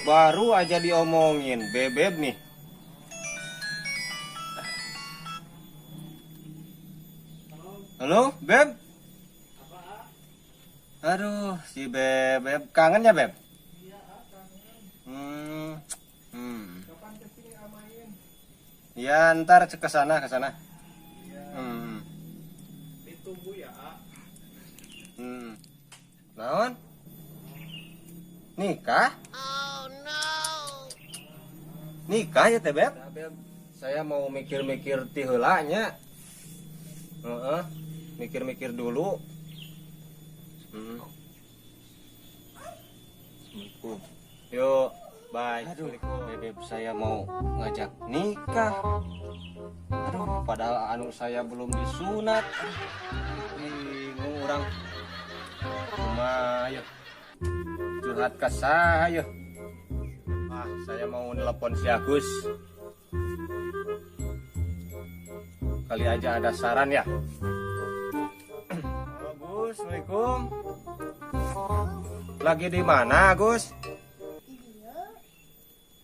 Baru aja diomongin, Bebeb nih. Halo, Beb? Aduh, si Bebeb kangen ya, Beb? Iya, kangen. Hmm. Kapan kesini main? Ya, ntar ke sana, ke sana. Iya. Ditunggu ya, A. Naon? Nikah? Oh no. Nikah ya teh, Beb? Beb, saya mau mikir-mikir ti heula nya. Heeh, mikir-mikir dulu. Assalamualaikum. Yuk, bye. Aduh, Bebeb, saya mau ngajak nikah. Aduh, padahal anu saya belum disunat. Bingung orang. Kumaha yeuh? Curhat ke saya. Ah, saya mau nelpon si Agus. Kali aja ada saran ya. Halo, Gus, Assalamualaikum. Lagi di mana, Agus?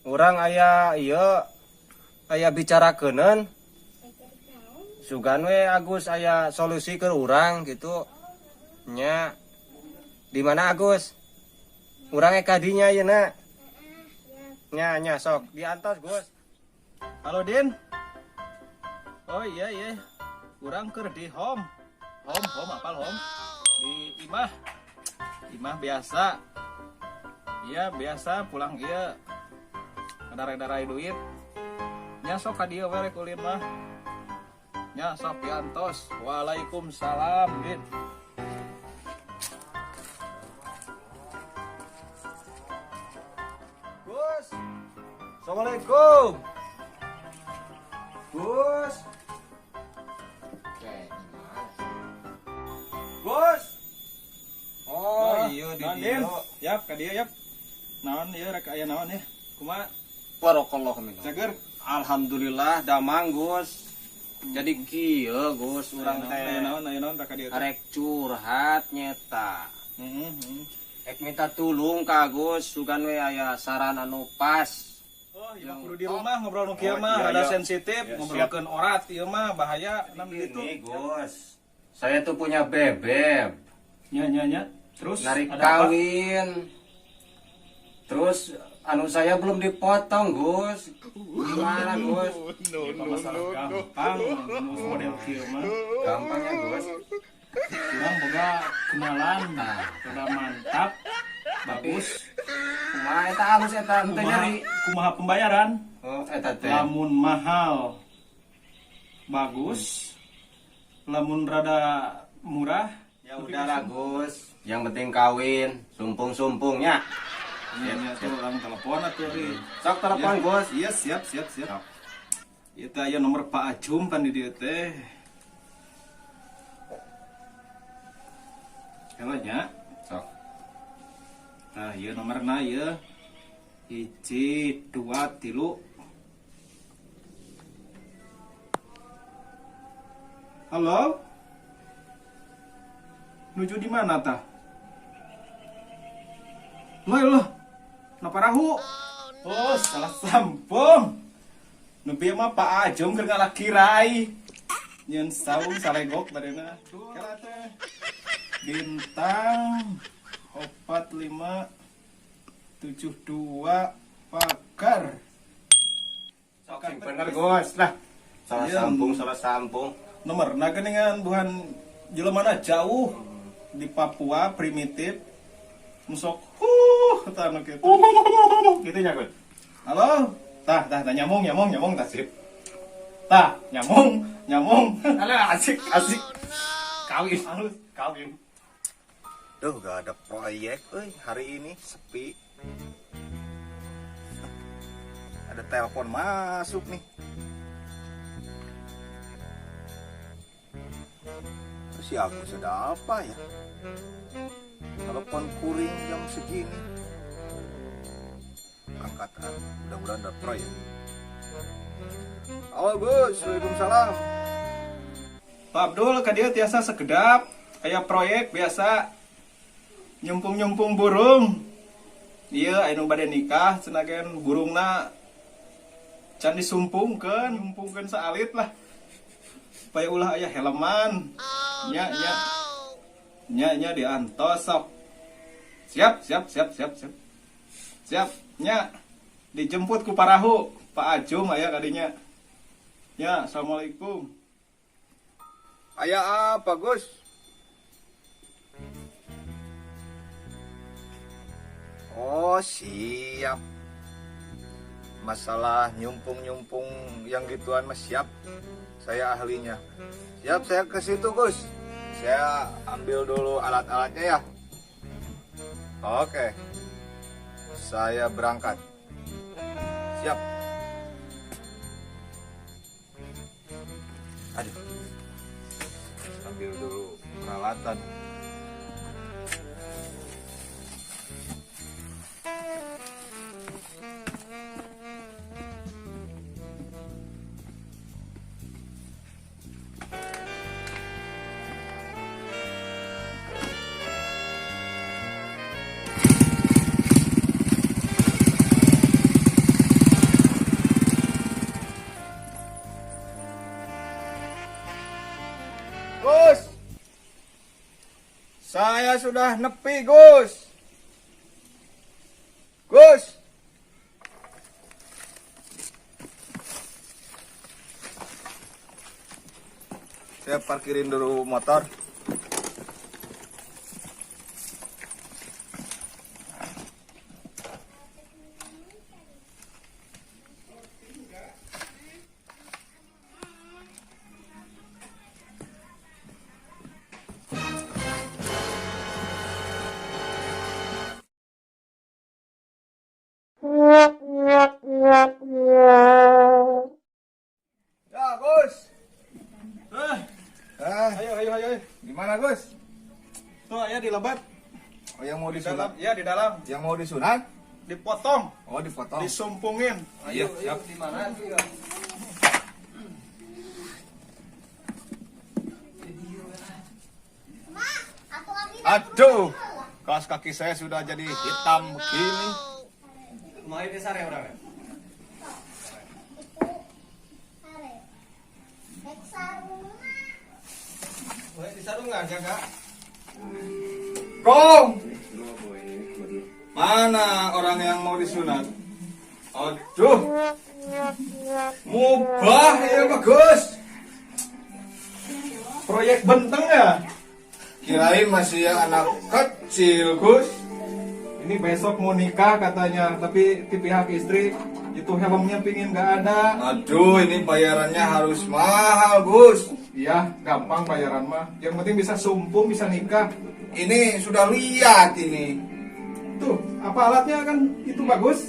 Urang aya ieu aya bicarakeun. Sugan we Agus aya solusi ke urang gitu. Nya. Di mana Agus? Urang ka dinya ayeuna. Nya nya sok diantos, Gus. Halo, Din. Oh iya iya. Urang keur di home. Home, home apal home? Di imah. Imah biasa. Iya, biasa pulang iya. Ngadarai-darai duit. Nya sok ka dieu we rek ulin mah. Nya sok diantos. Waalaikumsalam, Din. Gus. Assalamualaikum. Gus. Oke, gimana? Gus. Oh, iya di Naon, Din? dieu. Yap, ka dieu yap. Naon ieu rek aya naon ya? Kumaha? Barakallahu minkum. Cager. Alhamdulillah damang, Gus. Jadi kieu, Gus, urang Aya teh naon, aya naon tak ka dieu teh? arek curhat nyeta. Heeh, heeh. Ek minta tulung ka Agus, sugan we aya saran anu pas. Oh, iya mah kudu di rumah ngobrol nu kieu Oh, mah iya, rada iya. sensitif, Iya, ngobrolkeun orat ieu mah bahaya nam di ditu. Ini, Gus. Saya tuh punya bebeb, Nya nya nya. Terus narik ada apa? kawin. Terus anu saya belum dipotong, Gus. Gimana, Gus? Ieu mah masalah gampang nu model kieu mah. Gampang ya, Gus. Urang boga kenalan, Nah, rada mantap, bagus. Kumaha eta halus eta henteu Kumaha, nyeri. kumaha pembayaran? Oh, eta teh. Lamun mahal bagus, lamun rada murah Ya udahlah, Gus. Yang penting kawin, sumpung-sumpungnya. Iya, iya, tuh urang telepon atuh ri. Sok telepon, Ya. Gus. Iya, siap, siap, siap. Ieu teh aya nomor Pak Acum pan di dieu teh. Halo nya. Sok. Nah, ieu nomorna ieu. 1, 2, 3. Halo? Nuju di mana tah? Loh, loh. Napa rahu? Oh, salah sampung. Nu bieu mah Pak Ajum keur ngalah kirai. Nyeun saung salegok badena. Kela teh. Bintang 4572 pagar. Sok sing bener, Gus. Lah. Salah Iya. sambung, salah sambung. Nomorna geuningan buhan jelemana jauh di Papua primitif. Musok huh tah nu kitu. Gitu nya, Gus. Halo? Tah, tah, tah nyambung, nyambung, nyambung tah sip. Tah, nyambung, nyambung. Alah, asik, asik. Kawin, Halus. kawin. Duh, gak ada proyek, euy, hari ini sepi. Ada telepon masuk nih. Si Agus ada apa ya? Telepon kuring jam segini. Angkat ah, mudah-mudahan ada proyek. Halo Gus, waalaikumsalam. Pak Abdul, ka dieu tiasa sekedap. Kayak proyek biasa nyumpung-nyumpung burung. Iya, anu bade nikah cenah gen burungna can disumpungkeun, nyumpungkeun saalit lah. Supaya ulah aya helman. Nya nya. Nya nya diantos sok. Siap, siap, siap, siap, siap. Siap, nya. Dijemput ku parahu, Pak Acum aya kadinya. Ya, assalamualaikum. Aya apa, Gus? Oh, siap. Masalah nyumpung-nyumpung yang gituan mah siap. Saya ahlinya. Siap, saya ke situ, Gus. Saya ambil dulu alat-alatnya ya. Oke. Saya berangkat. Siap. Aduh. Ambil dulu peralatan. Gus, saya sudah nepi, Gus. Gus. Saya parkirin dulu motor. Ya, Gus. Eh, Ah, ayo, ayo, ayo. gimana, Gus? Tuh aya di lebat. Oh, yang mau Di dalam, disunat? ya di dalam. Yang mau disunat? Dipotong, Oh, dipotong. disumpungin. Iya, siap. Di mana sih? Aduh, kaos kaki saya sudah jadi hitam begini. Kemarin di sare urang. Boleh di sarungan jaga. Kong, mana orang yang mau disunat? Aduh, mubah ya bagus. Proyek benteng ya. Kirain masih yang anak kecil, Gus. Ini besok mau nikah katanya, tapi di pihak istri itu helmnya pingin nggak ada. Aduh, ini bayarannya harus mahal, Gus. Iya, gampang bayaran mah. Yang penting bisa sumpung, bisa nikah. Ini sudah lihat ini. Tuh, apa alatnya kan itu bagus.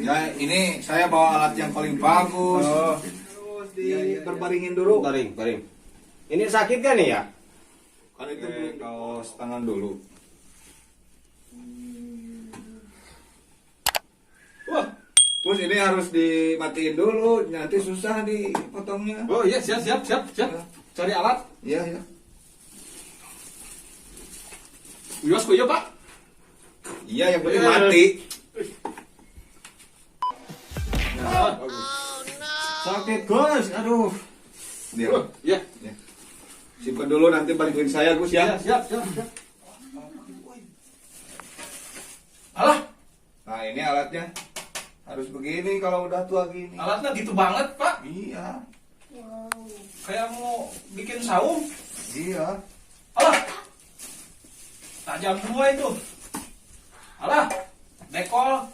Ya, ini saya bawa alat yang paling bagus. Oh. Terus di berbaringin dulu. Baring, baring. Ini sakit kan nih ya? Kan itu beli kaos tangan dulu. Wah, Gus, ini harus dimatiin dulu, nanti susah dipotongnya. oh iya, siap, siap, siap, siap. Cari alat. Iya, iya. Uyos, kuyo, Pak. Iya, yang penting Iya. mati. Nah, Sakit, Gus. Aduh. Biar. Oh, iya. Ya. Simpan dulu nanti bantuin saya, Gus ya. Siap, siap, siap. Alah, Nah, ini alatnya. Harus begini kalau udah tua gini. alatnya gitu banget, Pak. Iya. Kayak mau bikin saung. Iya. Alah. Tajam semua itu. Alah, dekol.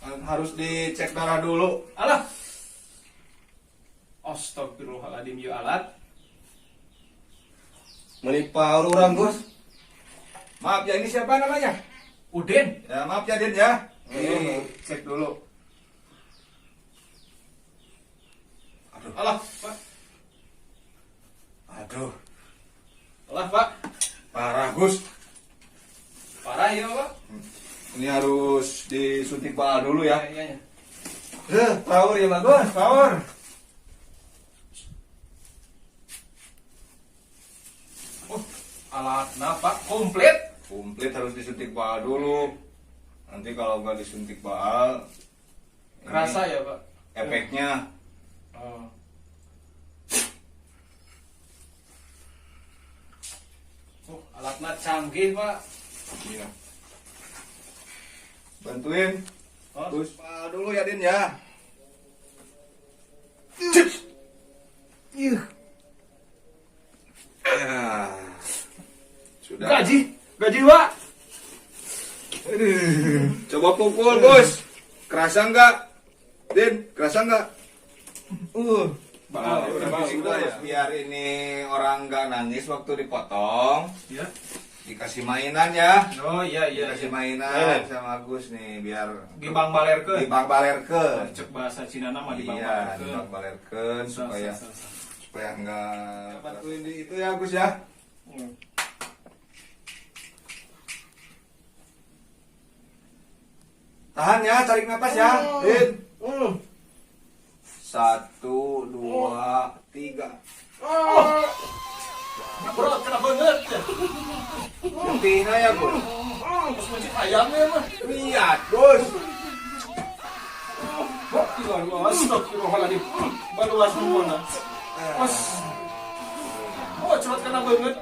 Harus dicek darah dulu. Alah. Astagfirullahaladzim, ya alat. Menipa orang, Gus. Maaf ya, ini siapa namanya? Udin. Ya, maaf ya, Din ya. Ini cek dulu. Aduh. Alah, Pak. Aduh. Alah, Pak. Parah, Gus. Parah ya, Pak. Ini harus disuntik baal dulu ya. Iya, iya. Power ya, bagus, power. Oh, alatnya, Pak, komplit. Komplit harus disuntik baal dulu. Nanti kalau nggak disuntik baal, Kerasa ya, Pak? Efeknya. Oh. Alatnya canggih, Pak. Iya. Bantuin. Oh. Terus baal dulu ya, Din ya. Ya. Sudah. Gaji, Pak. Aduh. Coba pukul, Bos. Kerasa nggak? Din, kerasa nggak? Baal, udah, baal, udah ya. Biar ini orang nggak nangis waktu dipotong, Ya. dikasih mainan ya. Oh iya iya. Dikasih iya. mainan sama Agus nih biar Dibangbalerkeun. Dibangbalerkeun. Cek bahasa Cina nama Iya, dibangbalerkeun. dibangbalerkeun supaya Sa, sa, sa. supaya nggak bantuin di itu ya Agus ya. Tahan ya, tarik napas ya, Din. 1, 2, 3. Oh. Bro, kenapa banget? Getihna ya, Gus. Terus mencit ayamnya mah. Lihat, Gus. Astagfirullahaladzim. Baluas semua. Mas. Oh, cepat kena banget.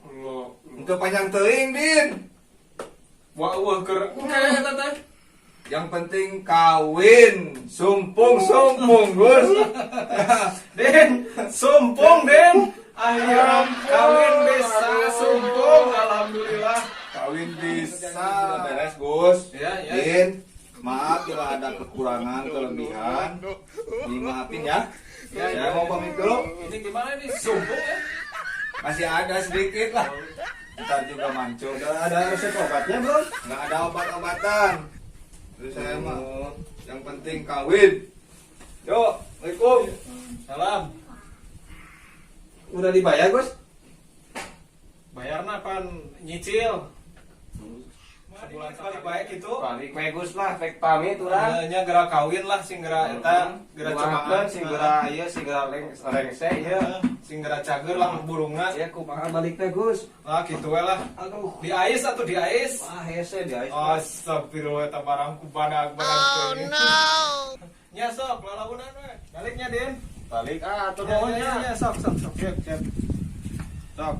Allah. Untuk panjang teuing, Din. Wah, wah, ker. Kayak teh. Yang penting kawin, sumpung-sumpung, Gus. Den, sumpung, Den. Akhirnya kawin bisa sumpung, alhamdulillah. Kawin bisa. Beres, Gus. Ya, ya. Din, maaf bila ada kekurangan, kelebihan. Dimaafin ya. Ya, Saya ya. mau pamit dulu. Ini gimana nih? Sumpung ya? Masih ada sedikit lah. Ntar juga mancung. Udah ada resep obatnya, Bro? Nggak ada obat-obatan. Terus saya mah yang penting kawin. Yuk, Assalamualaikum. Salam. Udah dibayar, Gus? Bayarna pan nyicil. Sebulan sekali baik itu. Balik we Gus lah, pek pamit urang. Nya geura kawin lah sing geura eta geura cobaan sing geura ieu sing geura lengse ieu. Sing geura cager lah burungna. Ya kumaha balikna Gus? Lah kitu we lah. Aduh. Di ais atau di ais? Wah, hese di ais. Astagfirullah eta barang ku badag badag. Oh no. Nya sok lalaunan we. Baliknya Din. Balik ah, atur Nya nuhun nya nya. nya sok sok sok. Siap, siap. Sok.